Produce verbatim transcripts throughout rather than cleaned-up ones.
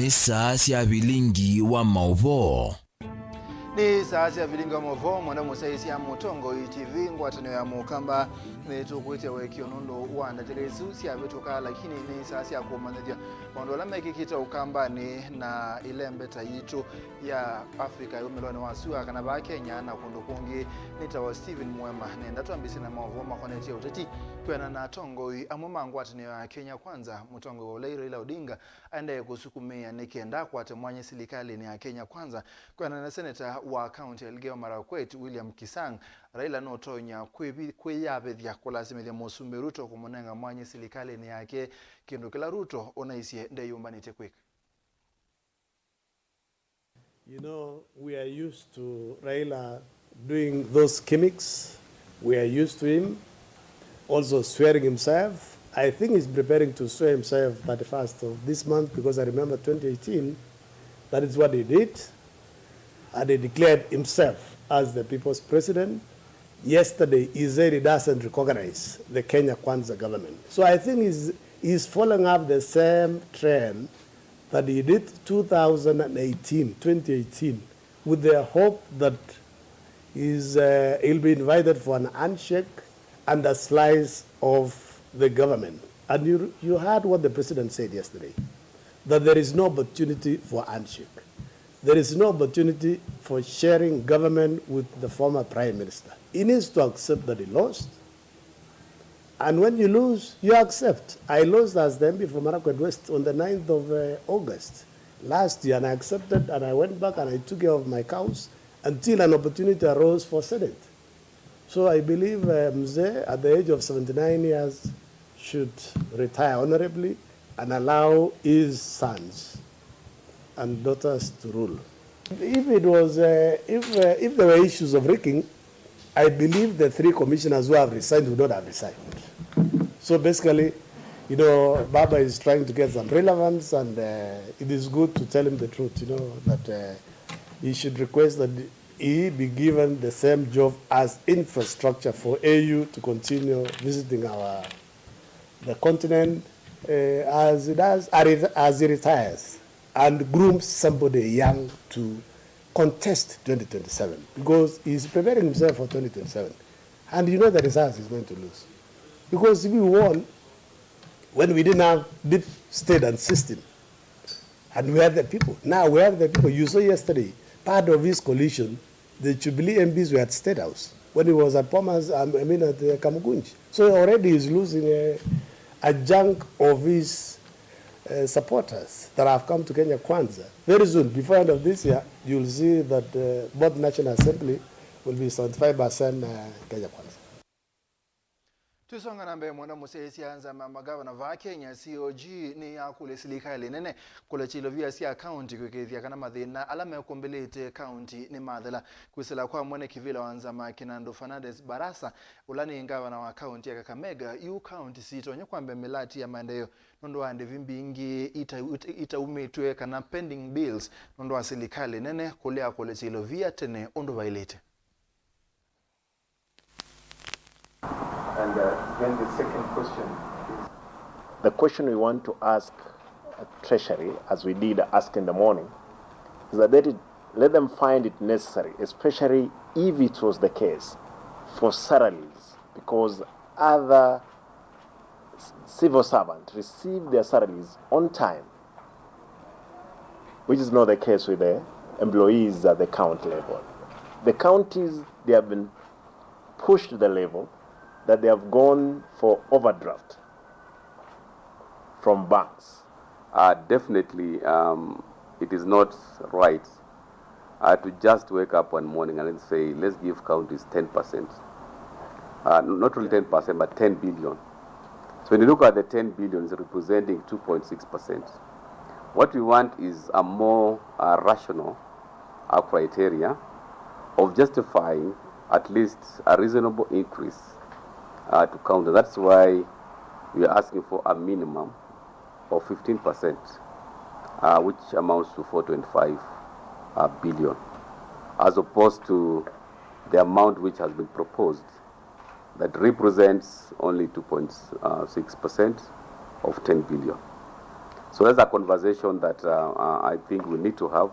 Nĩ saa sya vilingi wa maũvoo. Nĩ saa sya vilingi wa maũvoo, mwana mũsyaĩĩsya Mũtongoi T V, ngwatanĩo ya Mũkamba, nĩtũkwĩtya ũekeo nũndũ wa ndatĩka isu syavĩtũka, lakini nĩ saa sya kũmanyĩthya maũndũ ala mekĩkĩte Ũkambanĩ na ĩlembeta yitũ ya Africa yumĩlonĩ wa sua, kana vaa Kenya na kũndũ kũngĩ. Nĩtawa Stephen Mwema. Nenda twambĩsye na maũvoo makonetye ũteti. Kwĩanana na atongoi amwe ma ngwatanĩo ya Kenya Kwanza, mũtongoi wa ũlei Raila Odinga aendee kũsukumĩa nĩ kenda akwate mwanya silikalĩnĩ ya Kenya Kwanza. Kwĩanana na seneta wa kaunti ya Elgeyo Marakwet, William Kisang, Raila nũtonya kwĩvi-, kwĩyavĩthya kũlasimĩthya Mũsumbĩ Ruto kũmũnenga mwanya silikalĩnĩ yake, kĩndũ kĩla Ruto ũnaisye ndeyũmbanĩtye kwĩka. You know, we are used to Raila doing those gimmicks. We are used to him also swearing himself. I think he's preparing to swear himself thirty-first of this month, because I remember twenty eighteen, that is what he did. And he declared himself as the people's president. Yesterday, he said he doesn't recognize the Kenya Kwanza government. So I think he's, he's following up the same trend that he did two thousand eighteen, twenty eighteen, with the hope that he's, uh, he'll be invited for an handshake and a slice of the government. And you, you heard what the president said yesterday, that there is no opportunity for handshake. There is no opportunity for sharing government with the former prime minister. He needs to accept that he lost. And when you lose, you accept. I lost as the M P for Marakwet West on the ninth of, uh, August last year, and I accepted, and I went back and I took care of my cows until an opportunity arose for Senate. So I believe, uh, Mzee, at the age of seventy-nine years, should retire honorably and allow his sons and daughters to rule. If it was, uh, if, uh, if there were issues of rigging, I believe the three commissioners who have resigned would not have resigned. So basically, you know, Baba is trying to get some relevance, and, uh, it is good to tell him the truth, you know, that, uh, he should request that he be given the same job as infrastructure for A U to continue visiting our, the continent, uh, as he does, as he retires, and grooms somebody young to contest twenty twenty-seven, because he is preparing himself for twenty twenty-seven. And you know the results he's going to lose. Because we won when we didn't have deep state and system. And we are the people. Now we are the people. You saw yesterday, part of his coalition, the Jubilee M Ps were at State House when he was at Bomas, um, I mean at, uh, Kamukunji. So already he's losing a, a chunk of his, uh, supporters that have come to Kenya Kwanza. Very soon, before end of this year, you'll see that, uh, both National Assembly will be seventy-five percent, uh, Kenya Kwanza. Tũisonga na mbee, mwana mũsyaĩĩsya nzama ya magavana vaa Kenya, C O G, nĩyakũlya silikalĩ nene kũlekya ilovia sya kaunti kũĩkĩĩthya kana mathĩna ala mekũmbĩlĩte kaunti nĩmathela. Kwĩsĩla kwa mwene kĩvĩla wa nzama, Kinandu Fernandes Barasa, ũla nĩ ngavana wa kaunti ya Kakamega, yu kaunti sitonya kwambĩa mĩlati ya maendeeo nũndũ wa ndĩvi mbingĩ ita-, ita-, itaumĩtw'e kana pending bills nũndũ wa silikalĩ nene kũlea kũlekya ilovia tene ũndũ vaĩlĩte. And, uh, then the second question is, the question we want to ask, uh, Treasury, as we did ask in the morning, is that let it, let them find it necessary, especially if it was the case, for salaries, because other s-, civil servants receive their salaries on time, which is not the case with the employees at the county level. The counties, they have been pushed to the level that they have gone for overdraft from banks. Uh, definitely, um, it is not right, uh, to just wake up one morning and then say, "Let's give counties ten percent." Uh, not only ten percent, but ten billion. So when you look at the ten billion, it's representing two point six percent. What we want is a more, uh, rational, uh, criteria of justifying at least a reasonable increase, uh, to counties. That's why we are asking for a minimum of fifteen percent, uh, which amounts to four twenty-five, uh, billion, as opposed to the amount which has been proposed that represents only two point six percent of ten billion. So that's a conversation that uh, uh, I think we need to have,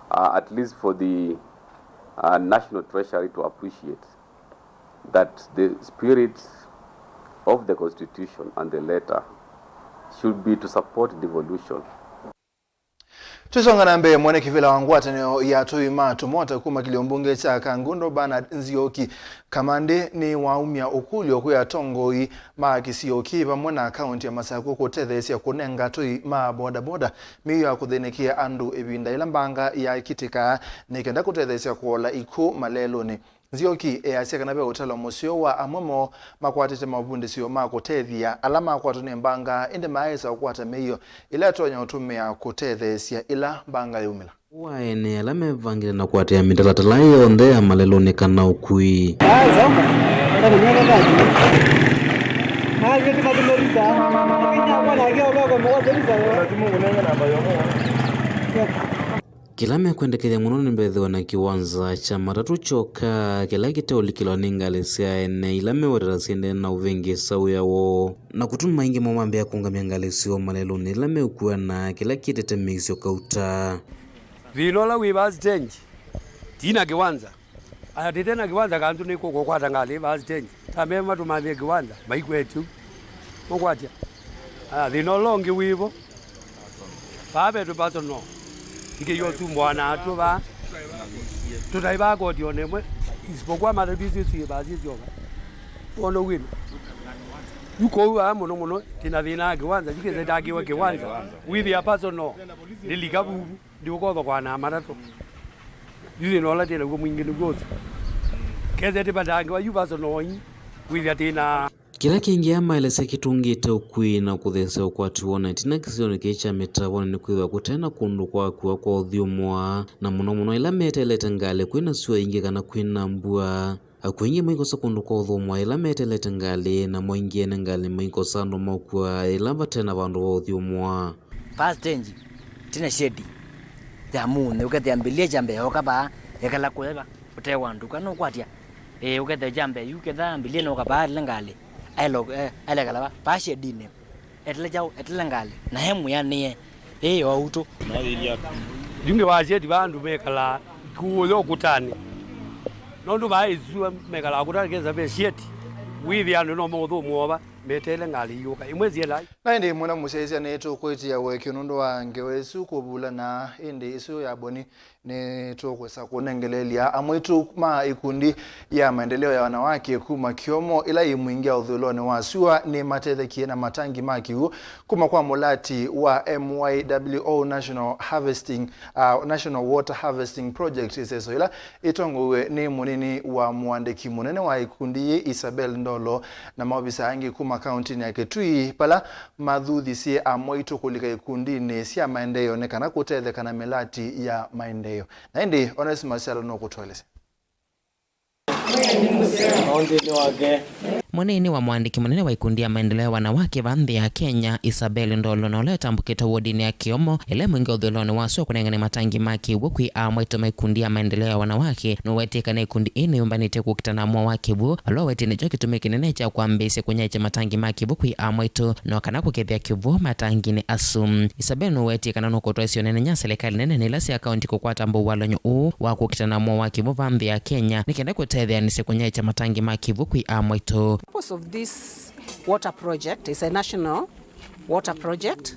uh, at least for the uh, National Treasury to appreciate that the spirit of the Constitution and the letter should be to support devolution. Tũisonga na mbee, mwene kĩvĩla wa ngwatanĩo ya atũi ma tũmota kuma kĩlio mbunge kya Kangundo, Bernard Nzioki Kamande, nĩwaumya ũkũlyo kwĩ atongoi ma kĩsio kĩĩ vamwe na kaunti ya Masakũ kũtetheesya kũnenga atũi ma bodaboda mĩio ya kũthĩnĩkĩa andũ ĩvinda yĩla mbanga yakitĩkaa, nĩ kenda kũtetheesya kũola ikw'ũ malelũnĩ. Nzioki easya kana ve ũtalo mũseo wa amwe moo makwatĩte mavundĩsyo ma kũtethya ala makwatwa nĩ mbanga, ĩndĩ maesa kũkwata mĩio ĩla ĩtonya ũtũmĩa kũtetheesya ĩla mbanga yaumĩla. Wa ene ala mevangĩte na kũatĩĩa mĩtalatala yonthe ya malelũnĩ kana ũkui. Kĩla mekwendekethya mũno nĩ mbethĩwa na kĩwanza kya matatũ kyoka kĩla kĩteũlikĩlwa nĩ ngalĩ sya ene ila mewetetha syendee na ũvĩngĩĩsa wĩa woo, na kũtuma aingĩ moo mambĩĩa kũũngamya ngalĩ syoo malelũnĩ ila meũkuana kĩla kĩtete mĩisyo kauta. Thĩna ũla wĩ vaa sitenji, ti na kĩwanza. Aya, tĩte na kĩwanza kanzũ nĩ kũkũkwata ngalĩ vaa sitenji. Tambe matũmanthĩe kĩwanza, maikwetye u. Mũkwatya? Aya, thĩna ũla ũngĩ wĩvo. Vaa ve tũpaso no. Ikĩiwa ũsumbũa na atũ vaa. Tũtaĩ vaa koti ona ĩmwe. Isipokuwa mathebisi isu ivaa syĩsyoka. Wona wĩna. Yu kũu vaa mũno mũno, tina thĩna wa kĩwanza, yu kĩsetakiwe kĩwanza. Wĩthĩa paso no. Ndĩlika vuvu. Ndiũkothokoa na matatũ. Yu thĩna ũla twĩ naw'o mwingĩ nĩw'o ũsu. Kethĩa tĩvatangĩwa yu vaso noĩ, wĩthĩa twĩ na. Kĩla kĩngĩ amaelesya kĩtũngĩte ũkui na kũthesya ũkwati wona ĩtina kĩsionĩ kĩĩ kya mĩtavonĩ nĩ kwĩthĩwa kũte na kũndũ kwa kũa kwa ũthyũmũa, na mũno mũno ĩla meteelete ngalĩ kwĩ na syũa ingĩ kana kwĩ na mbua. Akw'ũ aingĩ maikosa kũndũ kwa ũthũmũa ĩla meteelete ngalĩ, namo aingĩ ene ngalĩ maikosa andũ ma ũkua ĩla vate na vandũ va ũthyũmũa. Vaa sitenji, tina shedi ya mũnthĩ, ũkethĩa mbĩlĩa kyambe yoka vaa, yekala kũeva, ũtee wa nduka, nũkwatya? Ĩĩ, ũkethĩa kyambe yu, ketha mbĩlĩa noka vaa, aile ngalĩ, ailo-, eh, ailekala vaa, vaa shedinĩ. Etele kyaũ? Etele ngalĩ. Na e mwĩanĩe. Ĩĩ, o ũtũ. Yu nĩ wa sheti va andũ mekalaa ikuũ yo ũkũtanĩ. Nũndũ vaa ĩsu mekalaa ũkũtanĩ, kesa ve sheti. Wĩthĩa andũ no maũthũmũa va, meteele ngalĩ iũka. Ĩmwe sielai. Na ĩndĩ mũna mũsyaĩĩsya nĩtũkwĩtĩa ũekeo nũndũ wa ngewa ĩsu kũvulana, ĩndĩ ĩsu ya Boni nĩtũkwĩsa kũnengeleelya. Amwaitũ ma ikundi ya maendeleo ya wanawake kuma Kĩomo ĩla yĩ Mwingi ũthũĩlonĩ wa syũa nĩmatethekie na matangi ma kĩw'ũ kuma kwa mũlati wa M Y W O National Harvesting, uh, National Water Harvesting Project, ĩseso ĩla ĩtongoew'e nĩ mũnini wa mũandĩki mũnene wa ikundi yĩ, Isabel Ndolo, na maovisa angĩ kuma kauntinĩ ya Kitui, pala mathuthisye amwaitũ kũlika ikundinĩ sya maendeeo nĩ kana kũtetheka na mĩlati ya maendeeo. Na ĩndĩ Onesmus Syalo nũkũtũelesya. Mũnini wa mũandĩki mũnene wa ikundi ya maendeleo ya wanawake va nthĩ ya Kenya, Isabel Ndolo, na ũla ũtambũkĩte wodinĩ ya Kĩomo, ĩla Mwingi ũthũĩlonĩ wa syũa kũnengane matangi ma kĩw'ũ kwĩ amwaitũ ma ikundi ya maendeleo ya wanawake, nũwetie kana ikundi ĩĩ nĩyũmbanĩte kũkita na mũo wa kĩw'ũ, vala ũwetie nĩkyo kĩtumi kĩnene kya kwambĩĩsya kũnyaĩĩkya matangi ma kĩw'ũ kwĩ amwaitũ, no kana kũkethĩa kĩw'ũ matanginĩ asu. Isabel nũwetie kana nũkũtwaĩsya ũneenany'a silikalĩ nene na ila sya kaunti kũkwata mbũwalany'o ũũ wa kũkita na mũo wa kĩw'ũ va nthĩ ya Kenya nĩ kenda kũtetheanĩsya kũnyaĩĩkya matangi ma kĩw'ũ kwĩ amwaitũ. Purpose of this water project is a national water project.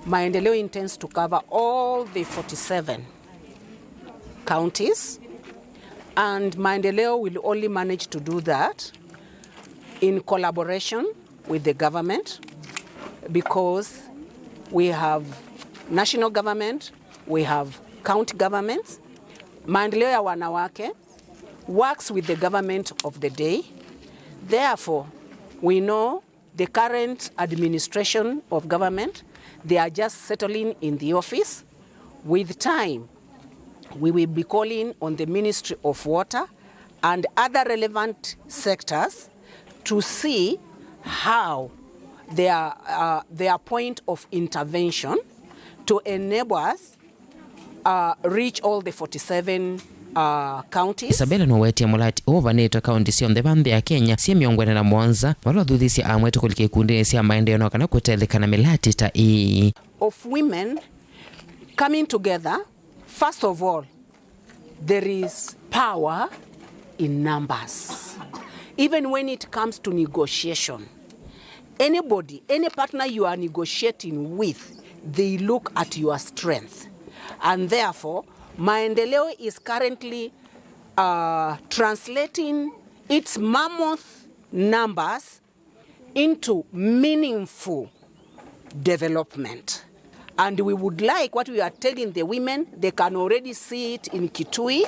Maendeleo intends to cover all the forty-seven counties, and Maendeleo will only manage to do that in collaboration with the government, because we have national government, we have county governments. Maendeleo ya Wanawake works with the government of the day. Therefore, we know the current administration of government, they are just settling in the office. With time, we will be calling on the Ministry of Water and other relevant sectors to see how their, uh, their point of intervention to enable us, uh, reach all the forty-seven, uh, counties. Isabella nũwetie mũlati ũũ ũvanĩtwe kaunti syonthe va nthĩ ya Kenya syĩ mĩongo ĩna na mũonza, vala ũthuthisye amwe tũkũlike ikundinĩ sya maendeeo no kana kũtetheka na mĩlati ta ĩĩ. Of women coming together, first of all, there is power in numbers. Even when it comes to negotiation, anybody, any partner you are negotiating with, they look at your strength. And therefore, Maendeleo is currently, uh, translating its mammoth numbers into meaningful development. And we would like, what we are telling the women, they can already see it in Kitui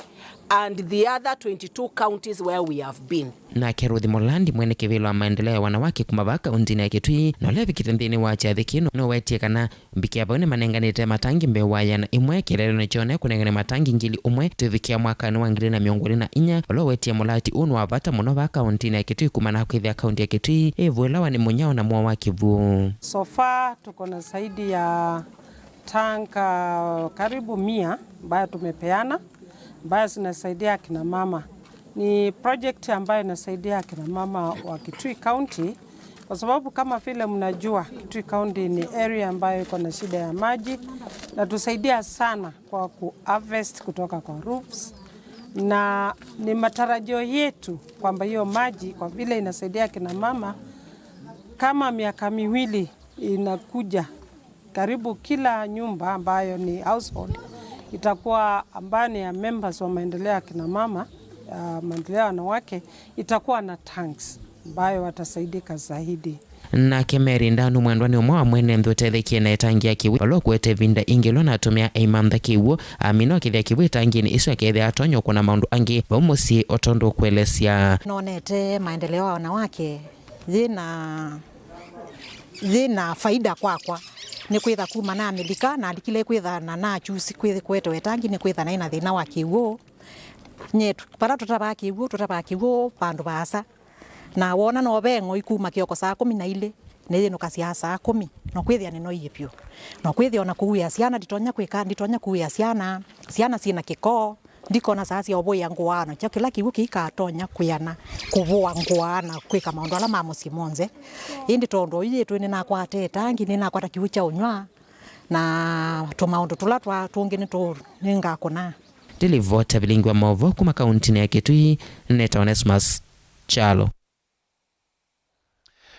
and the other twenty-two counties where we have been. Nake Ruth Mulandi, mwene kĩvĩla wa maendeleo ya wanawake kuma vaa kauntinĩ ya Kitui, na ũla evikĩte nthĩnĩ wa kyathĩ kĩĩ, nũwetie kana mbikĩa vau nĩmanenganĩte matangi mbee wa ĩana ĩmwe, kĩeleelonĩ kyoo nĩ kũnengane matangi ngili ũmwe tũivikĩa mwakanĩ wa ngili na mĩongo ĩlĩ na inya, ũla ũwetie mũlati ũũ nĩ wa vata mũno vaa kauntinĩ ya Kitui kumana na kwĩthĩa kaunti ya Kitui ĩvũĩlawa nĩ mũnyao na mũo wa kĩw'ũ. So far tuko na zaidi ya tank, uh, karibu mia ambayo tumepeana, ambayo zinasaidia akina mama. Ni project ambayo inasaidia akina mama wa Kitui County, kwa sababu kama vile mnajua, Kitui County ni area ambayo iko na shida ya maji, na tusaidia sana kwa ku harvest kutoka kwa roofs, na ni matarajio yetu kwamba hiyo maji, kwa vile inasaidia akina mama, kama miaka miwili inakuja, karibu kila nyumba ambayo ni household itakuwa, ambayo ni ya members wa maendeleo ya kina mama, ya maendeleo ya wanawake, itakuwa na tanks ambayo watasaidika zaidi. Nake Mary Ndanu Mwendwa nĩ ũmwe wa mwene nthĩ ũtethekie na ĩtangi ya kĩw'ũ, vala ũkũete ĩvinda ingĩ ĩla natũmĩa eimantha kĩw'ũ, amina ũkĩthĩa kĩw'ũ ĩtanginĩ ĩsu akethĩa atonya kũna maũndũ angĩ vau mũsyĩ o tondũ ũkũelesya. Nonete maendeleo ya wanawake yĩna, yĩna faida kwakwa. Nĩ kwĩtha kuma na Amelika, nalikile kwĩtha na nachusi kwĩ-, kũetewa ĩtangi, nĩ kwĩtha naĩ na thĩna wa kĩw'ũ. Nye tu-, vala tũtavaa kĩw'ũ, tũtavaa kĩw'ũ vandũ vaasa. Na wona no ve ng'oi kuma kĩoko saa kũmi na ilĩ, nĩyĩnũkasya saa kũmi, no kwĩthĩa nĩnoie vyũ. No kwĩthĩa ona kũuĩa syana, nditonya kwĩka, nditonya kuuĩa syana, syana syĩna kĩko. Ndikona saa sya ũvũĩa ngũa, nakyo kĩla kĩw'ũ kĩikatonya kwĩana kũvũa ngũa na kwĩka maũndũ ala ma mũsyĩ monthe. Ĩndĩ tondũ oyu yĩtũ nĩnakwata ĩtangi, nĩnakwata kĩw'ũ kya ũnyw'a, na tũmaũndũ tũla twa tũngĩ nĩtũ-, nĩngakũna. Ndilivota vilingi wa maũvoo kuma kauntinĩ ya Kitui, nĩtawa Onesmus Kyalo.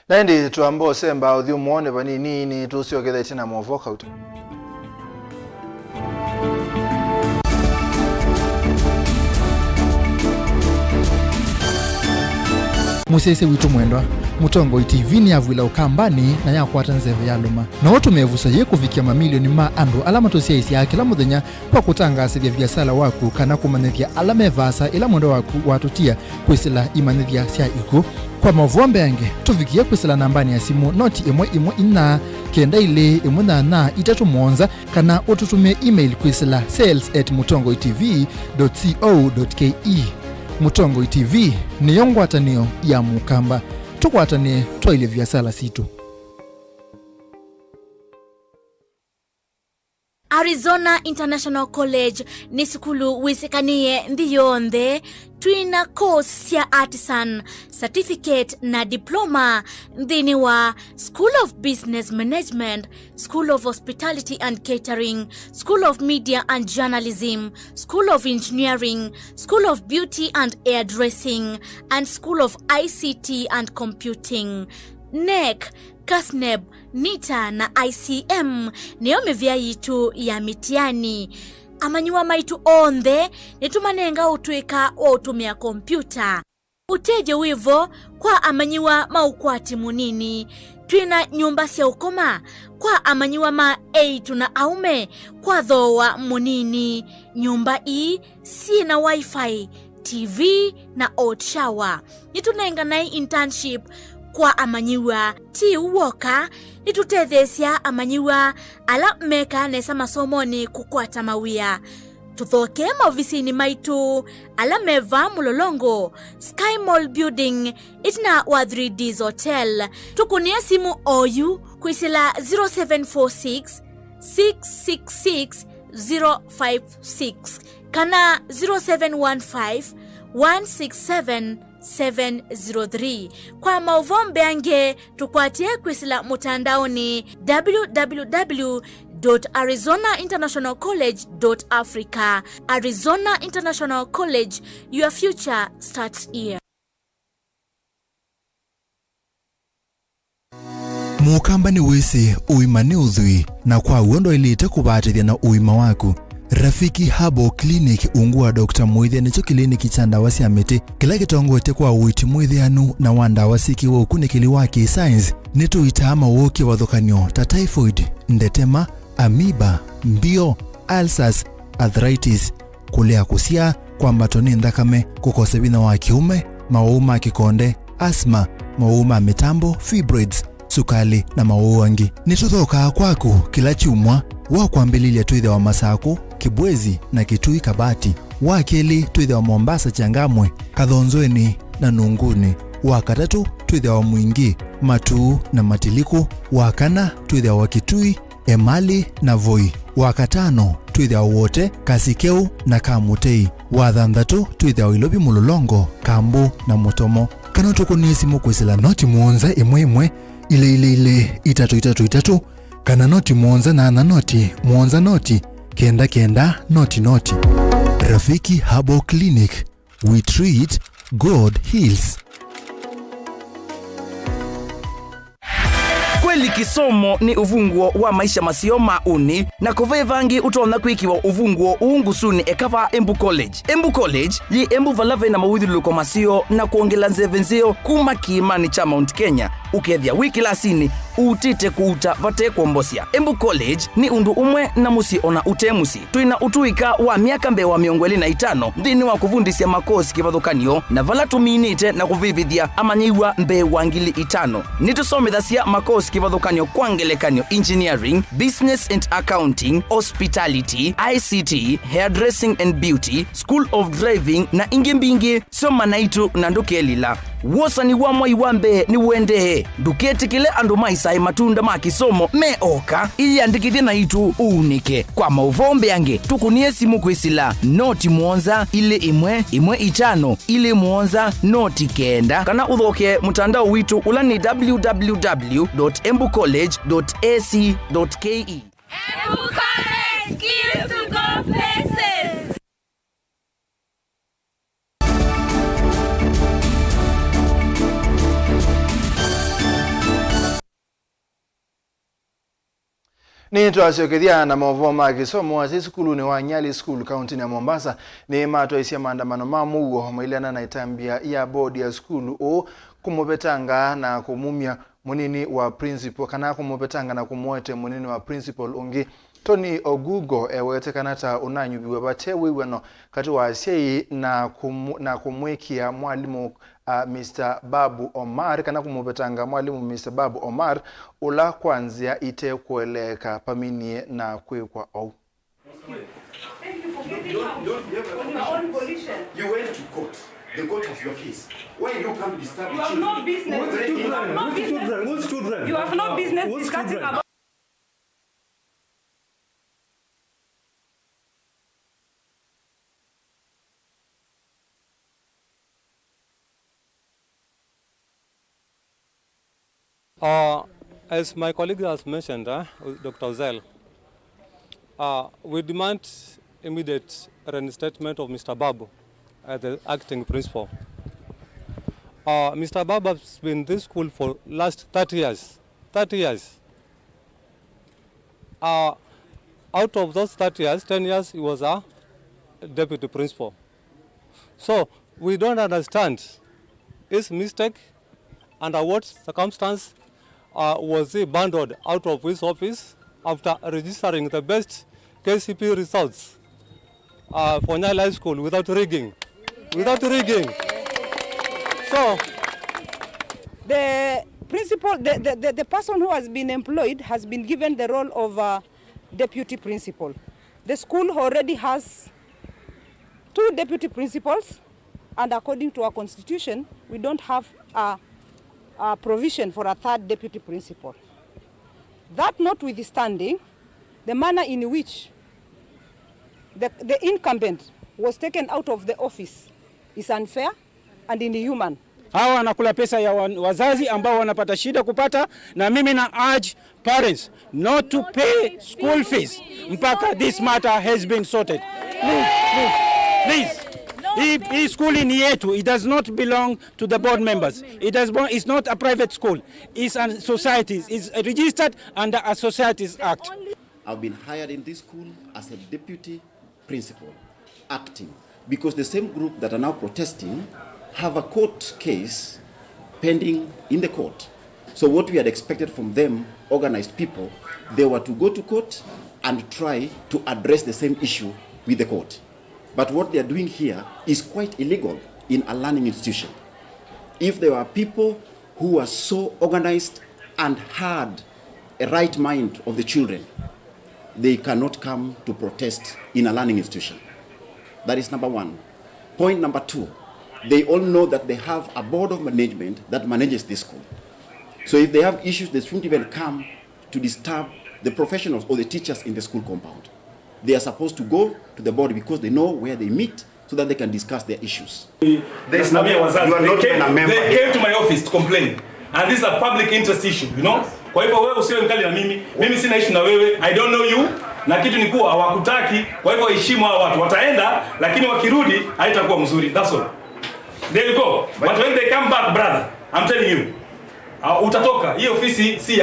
Na ĩndĩ twamba ũsemba ũthyũmũonĩ vanini, nĩtũsyokethete na maũvoo kauta. Mũsyaĩĩsya witũ mwendwa, Mũtongoi T V nĩyavw'ĩla Ũkambanĩ na yakwata nzeve yalũma. No ũtũme ĩvuso yĩĩ kũvikĩa mamilioni ma andũ ala matũsyaĩĩsyaa kĩla mũthenya kwa kũtangaasĩthya viasala waku kana kũmanyĩthya ala me vaasa ĩla mwendwa waku watũtia kwĩsĩla imanyĩthya sya ikw'ũ. Kwa maũvoo mbeange, tũvikĩe kwĩsĩla nambanĩ ya simũ noti ĩmwe ĩmwe inya kenda ilĩ ĩmwe nyanya itatũ mũonza, kana ũtũtũmĩe email kwĩsĩla sales at mũtongoi T V dot co dot K E. Mũtongoi T V nĩyo ngwatanĩo ya Mũkamba. Tũkwatanĩe twaĩlye viasala sitũ. Arizona International College nĩ sukulu wĩsĩkanĩe nthĩ yonthe. Twĩna course sya artisan, certificate na diploma nthĩnĩ wa School of Business Management, School of Hospitality and Catering, School of Media and Journalism, School of Engineering, School of Beauty and Hairdressing, and School of I C T and Computing. NEC, CASNEB, NITA na I C M nĩyo mĩvĩa yitũ ya mĩtiani. Amanyĩw'a maitũ onthe nĩtũmanenga ũtw'ĩka wa ũtũmĩa kompiuta. Ũtethyo wĩ vo kwa amanyĩw'a ma ũkwati mũnini. Twĩ na nyũmba sya ũkoma kwa amanyĩw'a ma eĩtu na aũme kwa thooa mũnini. Nyũmba ii syĩ na Wi-Fi, T V, na hot shower. Nĩtũnenganae internship kwa amanyĩw'a. Ti ũu w'oka, nĩtũtetheesya amanyĩw'a ala mekaa nesa masomonĩ kũkwata mawĩa. Tũthokee maovisinĩ maitũ ala me vaa Mũlolongo, Sky Mall Building, ĩtina wa Three Ds Hotel. Tũkũnĩe simũ oyu kwĩsĩla zero seven four six, six six six, zero five six. kana zero seven one five, one six seven, seven zero three. Kwa maũvoo mbeange, tũkwatĩe kwĩsĩla mũtandaonĩ w w w dot arizona international college dot africa. Arizona International College, your future starts here. Mũkamba nĩwĩsĩ ũima nĩ ũthwii, na kwa w'o ndwaĩlĩte kũvatĩthya na ũima waku. Rafiki Herbal Clinic, ungu wa Doctor Mwĩthĩa, nĩkyo kĩliniki kya ndawa sya mĩtĩ kĩla kĩtongoetye kwa ũiiti mwĩthĩanu na wa ndawa syĩkĩwe ũkunĩkĩli wa kĩ-science. Nĩtũitaa mawoo kĩvathũkany'o ta typhoid, ndetema, amoeba, mbio, ulcers, arthritis, kũlea kũsyaa, kwambatwa nĩ nthakame, kũkosa vinya wa kĩũme, mawau ma kĩkonde, asthma, mawau ma mĩtambo, fibroids, sukalĩ, na mawau angĩ. Nĩtũthokaa kwaku kĩla kyumwa. Wa kwambĩlĩlya twĩthĩawa Masakũ, Kĩbwezi, na Kitui Kabati. Wa kelĩ twĩthĩawa Mombasa, Changamwe, Kathonzweni, na Nunguni. Wa katatũ twĩthĩawa Mwingi, Matuu, na Matiliku. Wa kana twĩthĩawa Kitui, Emali, na Voi. Wa katano twĩthĩawa Wote, Kasikeu, na Kamutei. Wa thanthatũ twĩthĩawa Ilovi, Mũlolongo, Kambu, na Mũtomo. Kana ũtũkũnĩe simũ kwĩsĩla noti mũonza ĩmwe ĩmwe, ilĩ ilĩ ilĩ, itatũ itatũ itatũ, kana noti mũonza nyanya noti mũonza noti kenda kenda noti noti. Rafiki Herbal Clinic, we treat, God heals. Kweli kĩsomo nĩ ũvunguo wa maisha maseo ma ũnĩ, na kũve vangĩ ũtonya kwĩkĩwa ũvunguo ũũ ngusunĩ eka vaa Embu College. Embu College yĩ Embu vala ve na mawĩthyũlũlũko maseo na kwongela nzeve nzeo kuma kĩĩmanĩ kya Mount Kenya, ũkethĩa wĩ kĩlasinĩ ũutĩte kũuta vate kwombosya. Embu College nĩ ũndũ ũmwe na mũsyĩ ona ũte mũsyĩ. Twĩ na ũtũĩka wa myaka mbee wa mĩongo ĩlĩ na itano nthĩnĩ wa kũvundĩsya makosi kĩvathũkany'o, na vala tũminĩte na kũvĩvĩthya amanyĩw'a mbee wa ngili itano. Nĩtũsomethasya makosi kĩvathũkany'o, kwa ngelekany'o, engineering, business and accounting, hospitality, I C T, hairdressing and beauty, school of driving, na ingĩ mbingĩ. Soma naitũ na ndũkelila. Wosani wa mwai wa mbee nĩũendee. Ndũketĩkĩle andũ maisae matunda ma kĩsomo me oka. Ĩyĩandĩkĩthye naitũ ũunĩke. Kwa maũvoo mbeange, tũkũnĩe simũ kwĩsĩla noti mũonza ilĩ ĩmwe ĩmwe itano ilĩ mũonza noti kenda, kana ũthokee mũtandao witũ ũla nĩ w w w dot embu college dot a c dot k e. Embu College, skills to go places. Nĩtwasyokethya na maũvoo ma kĩsomo. Asyai sukulunĩ wa Nyali School, kauntinĩ ya Mombasa, nĩmatwaisye maandamano ma mũuo maileana na ĩtambya ya board ya sukulu ũũ kũmũvetanga na kũmumya mũnini wa principal, kana kũmũvetanga na kũmũete mũnini wa principal ũngĩ. Tony Ogugo ewete kana ta ũnanyuviw'e vate wĩw'ano katĩ wa asyai na kũmũ-, na kũmwĩkĩa mwalimũ, a, Mister Babu Omar, kana kũmũvetanga mwalimũ Mister Babu Omar, ũla kwa nzĩa ite kũeleeka paminie na kwĩkwa ou. Thank you for giving up on your own volition. You went to court. The court has your case. Why you come disturb the children? You have no business. What's the children? You have no business discussing about Uh, as my colleague has mentioned, uh, Doctor Ozel, uh, we demand immediate reinstatement of Mister Babu as the acting principal. Uh, Mister Babu has been in this school for last thirty years. Thirty years. Uh, out of those thirty years, ten years he was a deputy principal. So we don't understand his mistake, under what circumstance, uh, was he bundled out of his office after registering the best K C P E results, uh, for Nyali High School without rigging. Without rigging. So, the principal, the, the, the, the person who has been employed has been given the role of, uh, deputy principal. The school already has two deputy principals, and according to our constitution, we don't have a, a provision for a third deputy principal. That notwithstanding, the manner in which the, the incumbent was taken out of the office is unfair and inhuman. Hawa wanakula pesa ya wa- wazazi ambao wanapata shida kupata, na mimi na urge parents not to pay school fees mpaka this matter has been sorted. Please, please, please. Hii, hii school ni yetu. It does not belong to the board members. It does, it's not a private school. It's a society. It's registered under a Societies Act. I've been hired in this school as a deputy principal acting because the same group that are now protesting have a court case pending in the court. So what we had expected from them, organized people, they were to go to court and try to address the same issue with the court. But what they are doing here is quite illegal in a learning institution. If there were people who were so organized and had a right mind of the children, they cannot come to protest in a learning institution. That is number one. Point number two, they all know that they have a board of management that manages this school. So if they have issues, they shouldn't even come to disturb the professionals or the teachers in the school compound. They are supposed to go to the board because they know where they meet so that they can discuss their issues. Nasimamia wazazi. They came, they came to my office to complain. And this is a public interest issue, you know? Kwa hivyo wewe usiwe mkali na mimi, mimi sina issue na wewe, I don't know you, na kitu ni kuwa hawakutaki. Kwa hivyo heshimu hawa watu, wataenda, lakini wakirudi haitakuwa mzuri. That's all. They will go. But when they come back, brother, I'm telling you, uh, utatoka. Hii ofisi si